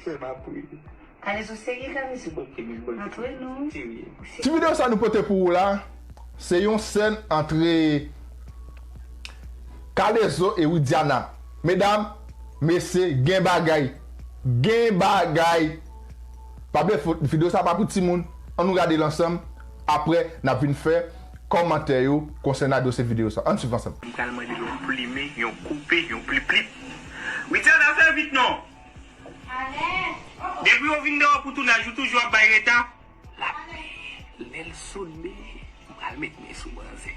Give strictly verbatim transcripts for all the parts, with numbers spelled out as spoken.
Fè m apre. Kalezo serye, Kalezo. Ok, men bon. Antre non. Serye. Ti videyo sa nou pote pou ou la, se yon sèn antre Kalezo e Widiana. Medam, mesye, gen bagay. Gen bagay. Pa bliye videyo sa pa pou timoun. Ann nou gade l ansanm. Apre, n ap vin fè kòmantè yo konsènan dosye videyo sa. Ann swiv ansanm. M pral mande l yon plimen, yon koupe, yon pliplip. Widiana, fè vit non. Depi w vin deyò pou tounaj, ou toujou ap bay reta. L ap, lè l sot byen, m pral met men sou manzè.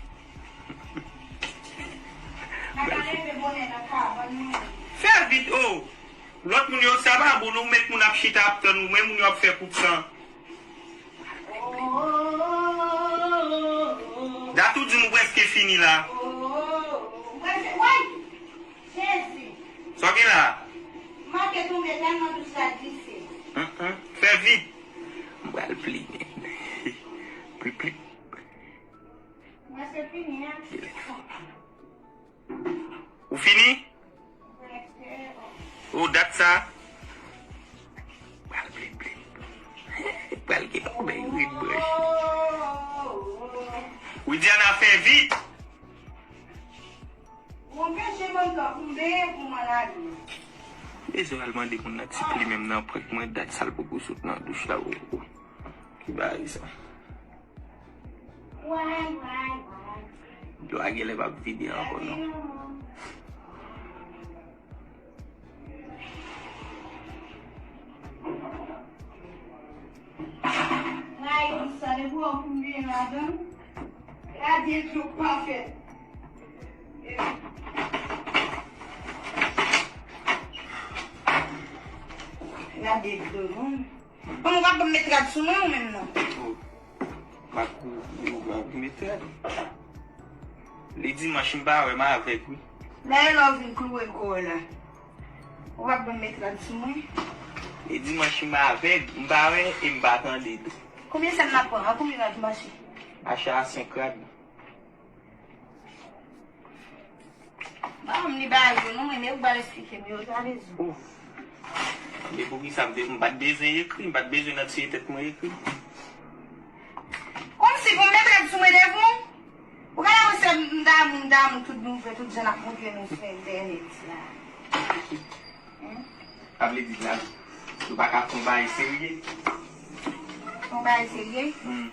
Fè vit o. Lòt moun yo sa pa bon, nou met moun ap chita ap tann ou, men moun yo ap fè kout san. Dat ou di m ou prèske fini la. Sa w gen la? Make tonbe tèlman dous la glise. Fè vit. M pral plimen. Plip plip. Mwen se fini an. Ou fini? Ou dat sa? Pral plen plen. Pral gen yon bèy rit branch. Widiana fè vit. Ou anpeche mwen kanpe pou mwen lage. Bezwen al mande moun nan ti plimen m nan prank mwen dat sa l poko sot nan douch la. Ki bagay sa? Dlo a genlè p ap vide ankò non. Rayi sa depi w ap konbyen ladan. Gade dlo pa fèt. Gade dlo non. Kòman w ap ban m met rad sou mwen ou menm non? Oh. M ap, m ap met rad. Li dimanch m pa wè m avèg wi. Dayè lè w vin kloure kò w la. Ou p ap ban m met rad sou mwen? Li dimanch m avèg, m pa wè e m pa tande tou. Konbyen sèn n ap pran? An konbyen rad mache? Mache a senk rad. Ban m li ba yo non, men ou ba esplike m yo, Kalezo. Ouf. Men poukisa m te, m pa t bezwen ekri, m pa t bezwen nan tiye tèt mwen ekri. Kòmsi pou m met rad sou mwen devan w? Ou ka wè se m damou, m damou tout nouvèl, tout jan n ap montre nou sou entènèt la. Sa vle di la, nou pa ka fè yon bagay serye? Fè yon bagay serye? Hmm.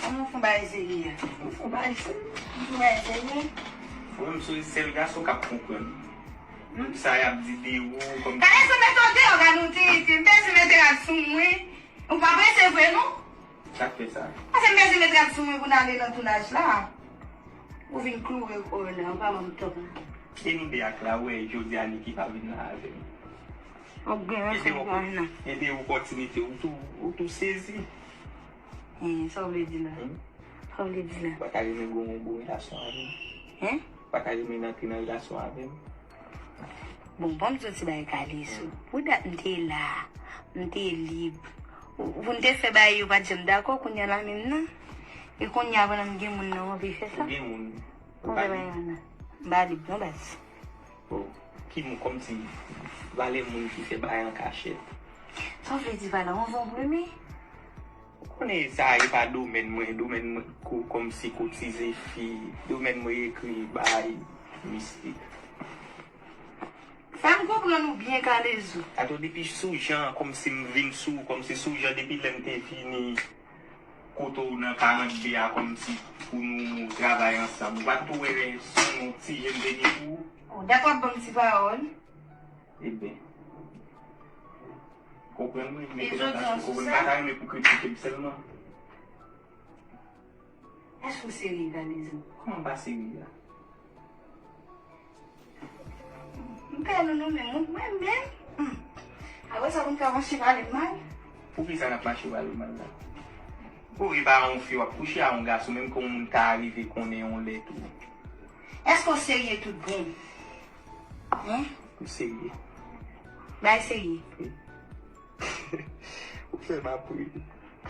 Kòman fè yon bagay serye a? Fè yon bagay serye. Fè yon bagay serye? Mwen, m se sèl gason k ap konprann. Tout sa y ap di de ou, kòm. Kalezo, mete w deyò, gade yon ti, ti, m bezwen mete rad sou mwen. Ou pa prese vre, non? Sa k fè sa? Pase m bezwen met rad sou mwen pou n ale nan tounaj la. Ou vin kloure kò w la, ou pa ban m tan. E nou de ak la, ou wè jodi a Niki pa vin la avè m. Ou gen rezon, ou pa vin la. Ede opòtinite, ou tou, ou tou sezi. Hen, sa w vle di la? Hmm? Sa w vle di la? Ou pa ta renmen gen yon bon relasyon avè m? Hen? Ou pa ta renmen antre nan relasyon avè m? Bon, ban m di w ti bagay Kalezo. Pou dat m te la, m te lib. Ou, ou n te fè bagay yo pa t janm dakò, kounye a la menm nan. E kounye a pandan m gen moun nan, w anvi fè sa? Ou gen moun. Ou pa gen. M pa lib non baz. Bon, ki moun kòmsi valè moun ki fè bagay an kachèt? Sa w vle di valè yon zonblemen? Ou konnen sa e pa domèn mwen, domèn mwen ko, kòmsi kotize fi, domèn mwen ekri bay mistik. Fè m konprann ou byen, Kalezo. Atò, depi sou jan, kòmsi m vin sou, kòmsi sou jan, depi lè m te vini kote w nan karant de a, kòmsi pou nou travay ansanm. Ou pa t tou wè se yon ti je m te gen pou ou? Ou dakò ap ban m ti pawòl? Ebyen, konprann mwen, men konprann pa ta renmen pou kritike m sèlman. Èske w serye, Kalezo? Kòman m pa serye a? M pè nou nou menm, mwen menm. Hmm. Apre sa, pou n ka mache pale m mal? Poukisa n ap mache pale w mal la? Ou e pa yon fi w ap kouche a yon gason, menm ke yon moun ta rive konnen yon lè tou. Èske w serye tout bon? Hen? M serye. Bay serye. Wi. Ou fè m apre.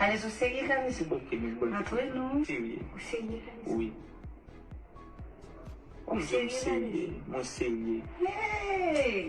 Kalezo serye, Kalezo. Ok, men bon. Antre non. Serye. Ou serye, Kalezo. Wi. Ou serye, Kalezo. Mwen serye. Hey!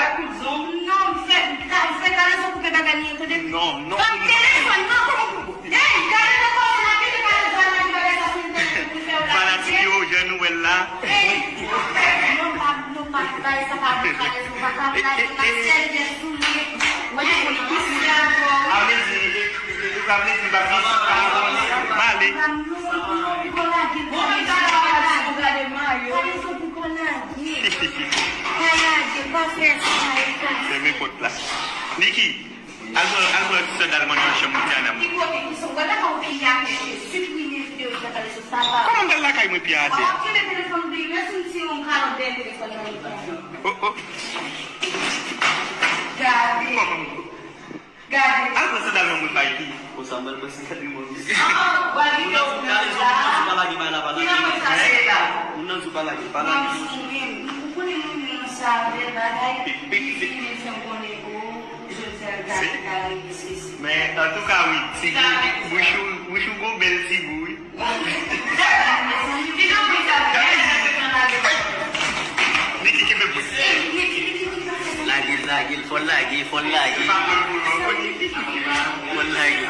pa kout zong. Non, m fè, m fè Kalezo koupe bagay li, tande. Non, non. Ban m telefòn nan, kòman pou, ey, gade nan kòman m ap kite Kalezo al mande bagay sa sou entènèt pou l fè w la. Fanatik yo, jan nou wè l la. Ey, non, pa, non, pa, bagay sa pa bon, Kalezo, pa ka blayi, pa sèryè sou li. Mwen te konn isi avè w. Sa vle di, e, e, e, sa vle di, m pa vin, m ale. Kalezo pou konn lage, Kalezo pou konn lage. Pa lage, pa fè sa, e fè sa. Fèmen pòt la. Niki, al pran, al pran ti sandal mwen nan chanm Widiana. Ki kote, ki sou, wè la ou pi a, siprime videyo sa, Kalezo, sa pa. Kòman m pral lakay mwen pye atè? W ap kenbe telefòn ou byen, menm si m tire yon kalòt dèyè telefòn nan men w. Oh, oh. Gade. Kòman m Gade. Al pran sandal nan mwen Faïti. Konsa, mwen pran sandal nan mwen. Ah, w ap vin nan la. Kalezo, moun nan di pa lage, pa la, pa lage. Ki nan mwen sa se la? Moun nan di pa lage, pa lage. Ou konnen moun nan sa, bèl bagay. Pik, pik, pik. Li fè m konnen, o, jodi a, l ka, li ka rive, se, se. Men, antouka, wi, ti gou, bouch ou, bouch ou gon bèl ti gou, wi. Niki, kenbe bouch. Lage l, lage l, fò l lage, fò l lage. Fò l lage.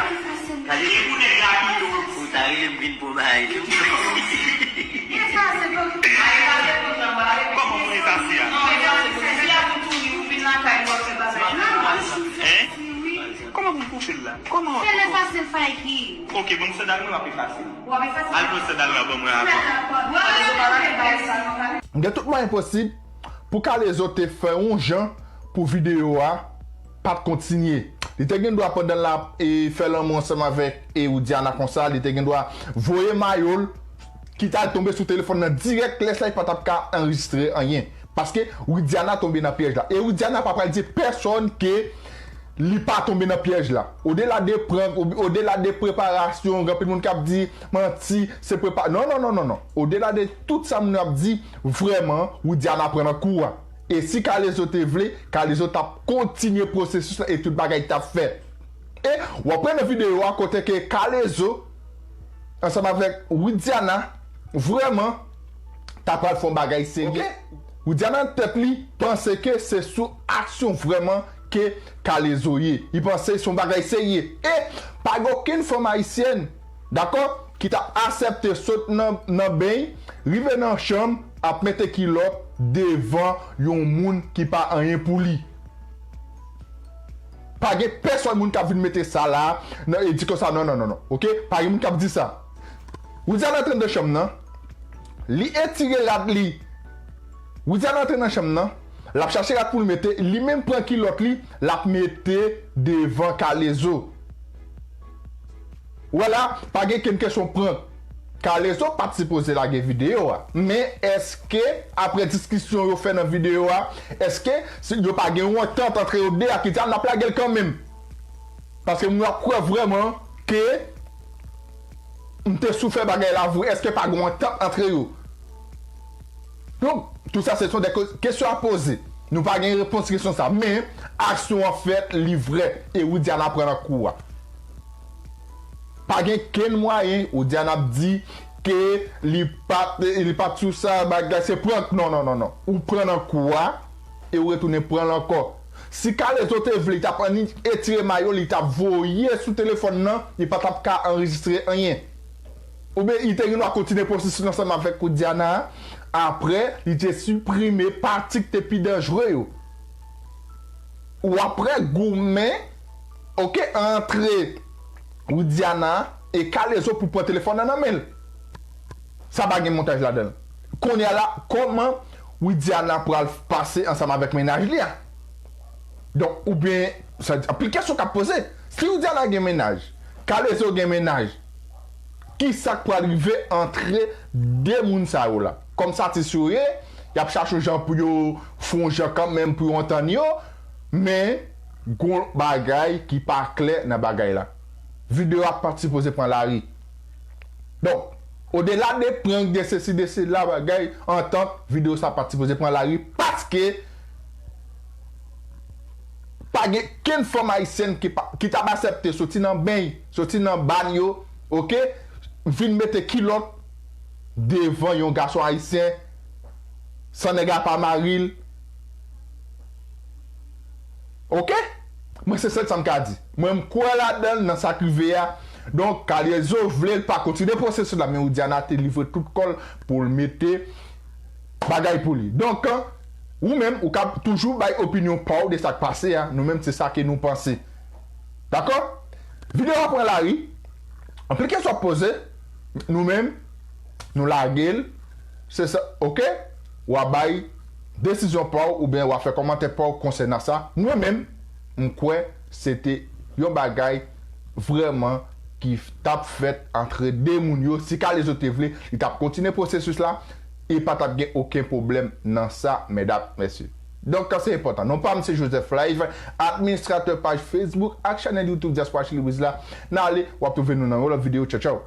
Ou ta rele m vin pran bagay tou. Kòman pou efase a? Hein? Kòman pou m koupe l la? Kòman? Fè l efase l, Faiki. Ok, ban m sandal mwen, m ap efase l. W ap efase l. Al pran sandal la ban mwen avan. W ap efase l, bay sa non, Kalezo. M gen tout mwayen posib pou Kalezo te fè yon jan pou videyo a pa t kontinye. Li te gen dwa pandan l ap, e, fè lanmou ansanm avèk, e, Widiana konsa, li te gen dwa voye mayo l ki t al tonbe sou telefòn nan dirèk, lè sa li pa t ap ka anrejistre anyen. Paske Widiana tonbe nan pyèj la. E Widiana pa pral di pèsòn ke li pa tonbe nan pyèj la. Odela de prank, o-, odela de preparasyon, gen anpil moun k ap di manti, se prepa-, non, non, non, non, non. Odela de tout sa moun yo ap di, vrèman, Widiana pran nan kou a. E si Kalezo te vle, Kalezo t ap kontinye pwosesis la e tout bagay t ap fèt. E w ap wè nan videyo a kote ke Kalezo, ansanm avèk Widiana, vrèman, ta pral fè yon bagay serye. Ok? Widiana nan tèt li panse ke se sou aksyon vrèman ke Kalezo ye. Li panse se yon bagay serye. E pa gen okenn fanm ayisyèn, dakò, ki t ap aksepte sot nan, nan beny, rive nan chanm, ap mete kilòt devan yon moun ki pa anyen pou li. Pa gen pèsòn moun k ap vin mete sa la, nan, e di konsa, non, non, non, non. Ok? Pa gen moun k ap di sa. Widiana antre nan chanm nan, li etire rad li. Widiana antre nan chanm nan, l ap chache rad pou l mete, li menm pran kilòt li, l ap mete devan Kalezo. Ou wè la, pa gen kenn kesyon prank. Kalezo pa t sipoze lage videyo a. Men èske, apre diskisyon yo fè nan videyo a, èske si yo pa gen yon antant antre yo de a ki di, "A, n ap lage l kanmenm"? Paske moun yo ap kwè vrèman ke m te sou fè bagay la vre, èske pa gen yon antant antre yo? Donk, tout sa se son de ke- kesyon a poze. Nou pa gen repons kesyon sa, men aksyon an fèt, li vrè, e Widiana pran nan kou a. Pa gen kenn mwayen Widiana ap di ke li pa t, li pa t sou sa, bagay se prank. Non, non, non, non. Ou pran nan kou a, e ou retounen pran l ankò. Si Kalezo te vle, li t ap annik etire mayo, li t ap voye sou telefòn nan, li pa t ap ka anrejistre anyen. Oubyen li te gen dwa kontinye pwosesis ansanm avèk Widiana a, apre li te siprime pati ki te pi danjre yo. Ou apre goumen, oke, antre Widiana e Kalezo pou pran telefòn nan nan men l. Sa pa gen montaj ladan l. Kounye a la, kòman Widiana pral pase ansanm avèk mennaj li a? Donk, oubyen, sa di, anpil kesyon k ap poze. Si Widiana gen mennaj, Kalezo gen mennaj, ki sa k pral rive antre de moun sa yo la? Kòm sa atis yo ye, y ap chache yon jan pou yo fè yon jan kanmenm pou yo antann yo, men gon bagay ki pa klè nan bagay la. Videyo a pa t sipoze pran lari. Donk, odela de prank, de sesi, de sela, bagay, antant, videyo sa pa t sipoze pran lari, paske pa gen kenn fanm ayisyèn ki, pa, ki t ap aksepte soti nan beny, soti nan bann yo, oke, vin mete kilòt devan yon gason ayisyen, san nèg la pa mari l. Oke? Mwen se sèl sa m ka di. Mwen m kwè ladan l nan sa k rive a. Donk, Kalezo vle l pa kontinye pwosesis la, men Widiana te livre tout kò l pou l mete bagay pou li. Donk, ou menm, ou ka toujou bay opinyon pa w de sa k pase a. Nou menm, se sa ke nou panse. Dakò? Videyo a pran lari. Anpil kesyon ap poze. Nou menm, nou lage l. Se sa, oke? W a bay desizyon pa w oubyen w a fè kòmantè pa w konsènan sa. Mwen menm, m kwè se te yon bagay vrèman ki t ap fèt antre de moun yo. Si Kalezo te vle, li t ap kontinye pwosesis la e pa t ap gen okenn pwoblèm nan sa, medam, mesye. Donk, se enpòtan. Non pa m se Joseph Live, administratè paj Facebook ak chanèl YouTube Diaspora Chili Breeze la. N ale, w ap twouve nou nan yon lòt videyo. Tchaw, tchaw!